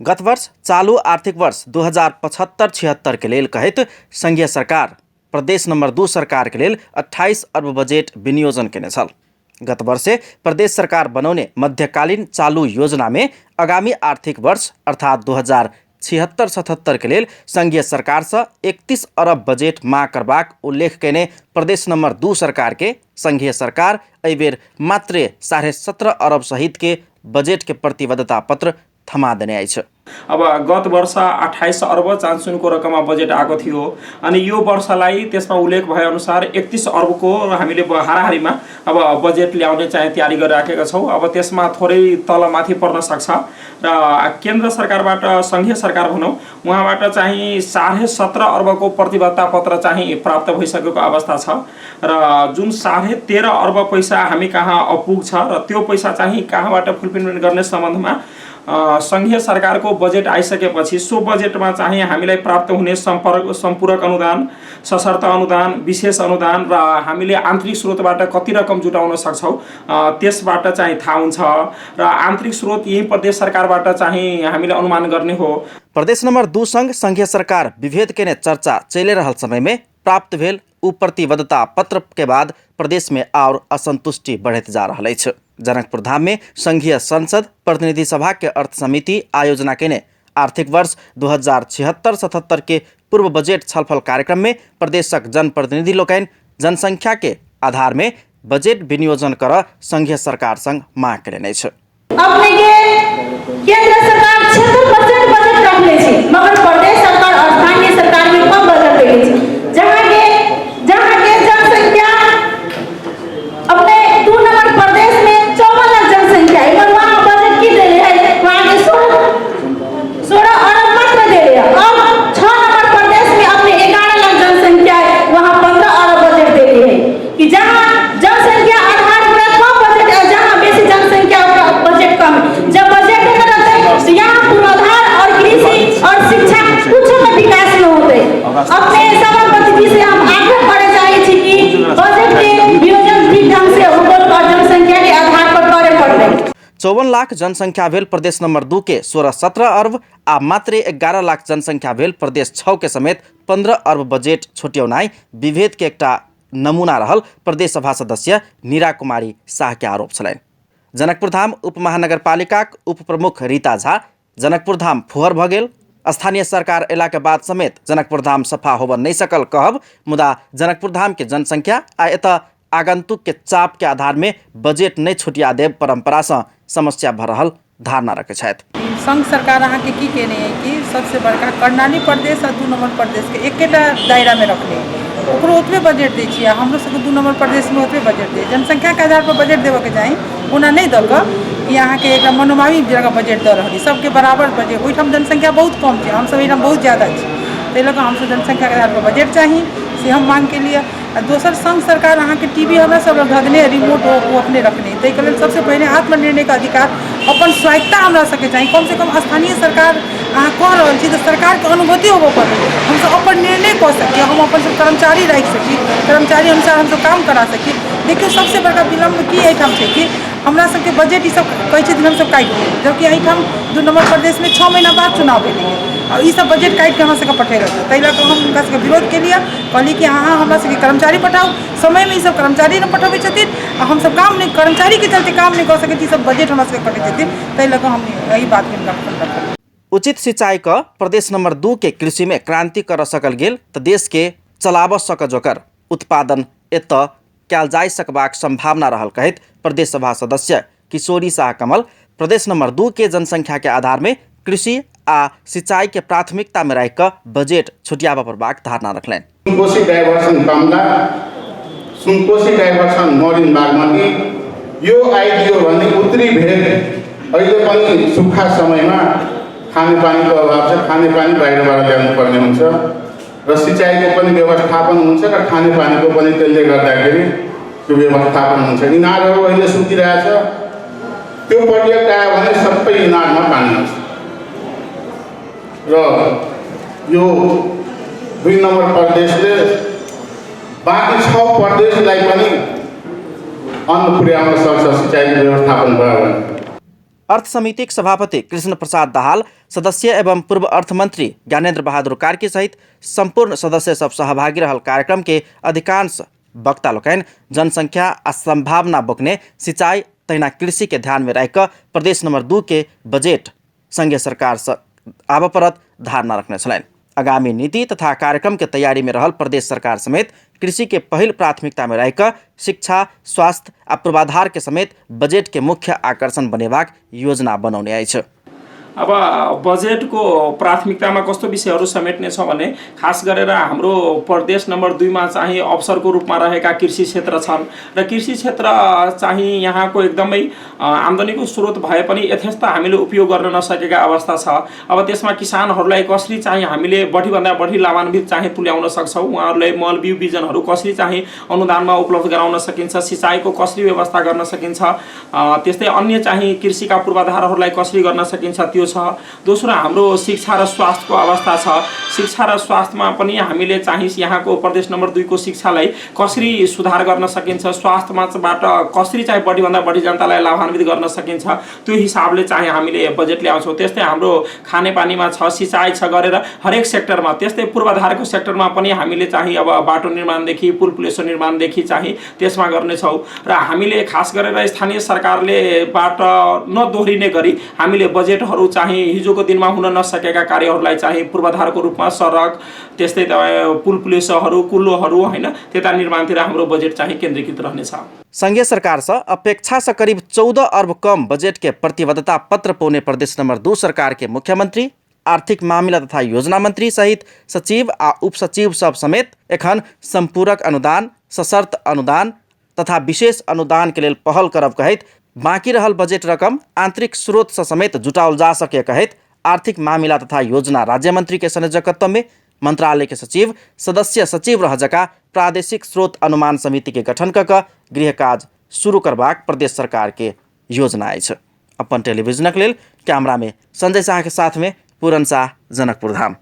गत वर्ष चालू आर्थिक वर्ष 2075-76 के लेल कहैत संघीय सरकार प्रदेश नंबर 2 सरकार के लेल 28 अर्ब बजेट विनियोजन केने छल। गत वर्षे प्रदेश सरकार बनौने मध्यकालीन चालू योजना में आगामी आर्थिक वर्ष अर्थात 2076-77 के लेल संघीय सरकार से 31 अरब बजेट मांग करबाक उल्लेख केने प्रदेश नंबर 2 सरकार के संघीय सरकार एहि बेर मात्रे 17.5 अरब सहित के बजेट के प्रतिबद्धता पत्र थमा देने अछि। अब गत वर्ष 28 अर्ब चान्सुनको रकममा बजेट आएको थियो अनि यो वर्षलाई त्यसमा उल्लेख भएअनुसार 31 अर्बको हामीले हाराहारीमा अब बजेट ल्याउने चाहिँ तयारी गरिराखेका छौँ। अब त्यसमा थोरै तलमाथि पर्न सक्छ र केन्द्र सरकारबाट, सङ्घीय सरकार भनौँ, उहाँबाट चाहिँ 17.5 अर्बको प्रतिबद्धता पत्र चाहिँ प्राप्त भइसकेको अवस्था छ र जुन 13.5 अर्ब पैसा हामी कहाँ अपुग छ र त्यो पैसा चाहिँ कहाँबाट फुलफिलमेन्ट गर्ने सम्बन्धमा सङ्घीय सरकारको बजेट आइसकेपछि सो बजेटमा चाहिँ हामीलाई प्राप्त हुने सम्पूरक अनुदान, सशर्त अनुदान, विशेष अनुदान र हामीले आन्तरिक स्रोतबाट कति रकम जुटाउन सक्छौँ त्यसबाट चाहिँ थाहा हुन्छ र आन्तरिक स्रोत यही प्रदेश सरकारबाट चाहिँ हामीले अनुमान गर्ने हो। प्रदेश नंबर 2 संग संघीय सरकार विभेद केने चर्चा चलि रहल समय में प्राप्त भेल उ प्रतिबद्धता पत्र के बाद प्रदेश में और असंतुष्टि बढ़ैत जा रहल अछि। जनकपुर धाम में संघीय संसद प्रतिनिधि सभा के अर्थ समिति आयोजना केने आर्थिक वर्ष 2076-77 के पूर्व बजेट छलफल कार्यक्रम में प्रदेशक जनप्रतिनिधि लोकनि जनसंख्या के आधार में बजेट विनियोजन कर संघीय सरकार संग मांग केलनि अछि। अपने के केंद्र सरकार 76% बजट रखले छै, मगर प्रदेश सरकार और स्थानीय सरकार में कम बजट देले छै। जहाँ के जनसंख्या अपने 2 नंबर प्रदेश में 54 लाख जनसंख्या है, मगर वहाँ बजट की देले है, वहाँ के 16 अरब मात्र देले है। अब 6 नंबर प्रदेश में अपने 11 लाख जनसंख्या है, वहाँ 15 अरब बजट देले है कि जहाँ जनसंख्या आधार पर कम बजट है, जहाँ बेसी जनसंख्या ओकरा बजट कम है। जब बजट न रहते तो यहाँ पूर्वाधार और कृषि और शिक्षा कुछ में विकास न होते। अपने सभापति जी से हम आग्रह करे चाहे छी कि बजट के विनियोजन ठीक ढंग से भूगोल और जनसंख्या के आधार पर करे पड़ते। 54 लाख जनसंख्या भेल प्रदेश नंबर 2 के 16-17 अर्ब आ मात्रे 11 लाख जनसंख्या भेल प्रदेश 6 के समेत 15 अर्ब बजेट छुट्यौनाइ विभेद के एकटा नमूना रहल प्रदेश सभा सदस्य नीरा कुमारी शाह के आरोप छलनि। जनकपुर धाम उप महानगरपालिकाक उप प्रमुख रीता झा जनकपुर धाम फोहर भ गेल, स्थानीय सरकार अयला के बाद समेत जनकपुर धाम सफा होबऽ नहि सकल कहब, मुदा जनकपुर धाम के जनसंख्या आ एतऽ आगंतुक के चाप के आधार में बजेट नहि छुटिया देब परंपरा सँ समस्या भऽ रहल धारणा रखै छथि। संघ सरकार अहाँके की केने अइ कि सबसे बड़का कर्णाली प्रदेश आ 2 नंबर प्रदेश के एकेटा दायरा में रखने, ओकरो ओतबे बजट दै छियै, हमरो सबके 2 नंबर प्रदेश में ओतबे बजट दै। जनसंख्या के आधार पर बजट देबऽ के चाही, ओना नहि दऽ कऽ ई अहाँके एकटा मनोमानी जगह बजट दऽ रहल अइ, सबके बराबर बजट। ओहिठाम जनसंख्या बहुत कम छै, हमसब एहिठाम बहुत ज्यादा छी, ताहि लऽ कऽ हमसब जनसंख्या के आधार पर बजट चाही से हम मांग केलियै। आ दोसर संघ सरकार अहाँके टी वी हमरा सब लग धऽ देने, रिमोट ओ अपने रखने, ताहिके लेल सबसँ पहिने आत्मनिर्णयके अधिकार अपन स्वायत्ता हमरा सबके चाही। कमसँ कम स्थानीय सरकार अहाँ कऽ रहल छी तऽ सरकारके अनुमति होबऽ पड़तै, हमसब अपन निर्णय कऽ सकी, हम अपन सब कर्मचारी राखि सकी, कर्मचारी अनुसार हमसब काम करा सकी। देखियौ सबसँ बड़का विलम्ब की एहिठाम छै कि हमरा सबके बजट ई सब कहै छथिन हमसब काटि देब, जबकि एहिठाम 2 नंबर प्रदेशमे 6 महीना बाद चुनाव भेलैए आ ई सब बजट काटिके हमरा सबके पठेलक। ताहि लऽ कऽ हम हुनका सबके विरोध केलियै, कहलियै कि अहाँ हमरा सबके कर्मचारी पठाउ, समयमे ई सब कर्मचारी नहि पठबै छथिन आ हमसब काम नहि, कर्मचारीके चलते काम नहि कऽ सकै छी, ई सब बजट हमरा सबके कटै छथिन, ताहि लऽ कऽ हम एहि बातके हुनका रखलियै। उचित सिंचाई क प्रदेश नंबर 2 के कृषि में क्रांति कर सकल गेल त देश के चलाबऽ सक जोकर उत्पादन एतऽ कयल जा सकबाक संभावना रहल कहैत प्रदेश सभा सदस्य किशोरी शाह कमल प्रदेश नंबर 2 के जनसंख्या के आधार में कृषि आ सिंचाई के प्राथमिकता में राखि कऽ बजट छुटियाबऽ पड़बाक धारणा रखलनि। सुनकोशी डाइभर्सन कमला, सुनकोशी डाइभर्सन मरिन बागमती, यो आइदियो भने उत्तरी भेग अहिले पनि सुक्खा समयमा खानेपानीको अभाव छ, खानेपानी बाहिरबाट ल्याउनु पर्ने हुन्छ र सिँचाइको पनि व्यवस्थापन हुन्छ र खानेपानीको पनि त्यसले गर्दाखेरि त्यो व्यवस्थापन हुन्छ। इनारहरू अहिले सुकिरहेछ, त्यो प्रोजेक्ट आयो भने सबै इनारमा पानी आउँछ र यो 2 नम्बर प्रदेशले बाँकी 6 प्रदेशलाई पनि अन्न पुर्याउन सक्छ सिँचाइको व्यवस्थापन भयो भने। अर्थ समितिक सभापति कृष्ण प्रसाद दाहाल, सदस्य एवं पूर्व अर्थमंत्री ज्ञानेन्द्र बहादुर कार्की सहित सम्पूर्ण सदस्य सब सहभागी रहल कार्यक्रम के अधिकांश वक्ता लोकनि जनसंख्या आ संभावना बोकने सिंचाई तहिना कृषि के ध्यान में राखि कऽ प्रदेश नंबर 2 के बजट संघीय सरकार से आबऽ पड़त धारणा रखने छलनि। आगामी नीति तथा कार्यक्रम के तैयारी में रहल प्रदेश सरकार समेत कृषि के पहिल प्राथमिकता में राखि कऽ शिक्षा, स्वास्थ्य आ पूर्वाधार के समेत बजट के मुख्य आकर्षण बनेबाक योजना बनौने अछि। अब बजेटको प्राथमिकतामा कस्तो विषयहरू समेट्ने छ भने खास गरेर हाम्रो प्रदेश नम्बर 2 मा चाहिँ अवसरको रूपमा रहेका कृषि क्षेत्र छन् र कृषि क्षेत्र चाहिँ यहाँको एकदमै आम्दानीको स्रोत भए पनि यथेष्ट हामीले उपयोग गर्न नसकेका अवस्था छ। अब त्यसमा किसानहरूलाई कसरी चाहिँ हामीले बढीभन्दा बढी लाभान्वित चाहिँ तुल्याउन सक्छौँ, उहाँहरूलाई मल बिउ बिजनहरू कसरी चाहिँ अनुदानमा उपलब्ध गराउन सकिन्छ, सिँचाइको कसरी व्यवस्था गर्न सकिन्छ, त्यस्तै अन्य चाहिँ कृषिका पूर्वाधारहरूलाई कसरी गर्न सकिन्छ त्यो छ। दोस्रो हाम्रो शिक्षा र स्वास्थ्यको अवस्था छ। शिक्षा र स्वास्थ्यमा पनि हामीले चाहिँ यहाँको प्रदेश नम्बर 2 को शिक्षालाई कसरी सुधार गर्न सकिन्छ, स्वास्थ्यमाबाट कसरी चाहिँ बढीभन्दा बढी जनतालाई लाभान्वित गर्न सकिन्छ त्यो हिसाबले चाहिँ हामीले बजेट ल्याउँछौँ। त्यस्तै हाम्रो खानेपानीमा छ, सिँचाइ छ गरेर हरेक सेक्टरमा, त्यस्तै पूर्वाधारको सेक्टरमा पनि हामीले चाहिँ अब बाटो निर्माणदेखि पुल पुलेसो निर्माणदेखि चाहिँ त्यसमा गर्नेछौँ र हामीले खास गरेर स्थानीय सरकारले बाट नदोहोरिने गरी हामीले बजेटहरू चाहिँ हिजोको दिनमा हुन नसकेका कार्यहरूलाई चाहिँ पूर्वाधारको रूपमा सडक, त्यस्तै पुल पुलेसोहरू, कुलोहरू होइन त्यता निर्माणतिर हाम्रो बजेट चाहिँ केन्द्रीकृत रहनेछ। संघीय सरकार से अपेक्षा से करीब 14 अर्ब कम बजट के प्रतिबद्धता पत्र पौने प्रदेश नंबर 2 सरकार के मुख्यमंत्री, आर्थिक मामिला तथा योजना मंत्री सहित सचिव आ उपसचिव सब समेत एखन संपूरक अनुदान, सशर्त अनुदान तथा विशेष अनुदान के लेल पहल करब कहैत बाकी रहल बजट रकम आंतरिक स्रोत से समेत जुटाओल जा सके कहैत आर्थिक मामिला तथा योजना राज्य मंत्री के संयोजकत्व में मंत्रालय के सचिव, सदस्य सचिव रह जका प्रादेशिक स्रोत अनुमान समिति के गठन क कऽ गृह काज शुरू करबाक प्रदेश सरकार के योजना अछि। अपन टेलीविजनक लेल कैमरा में संजय शाह के साथ में पूरन शाह, जनकपुर धाम।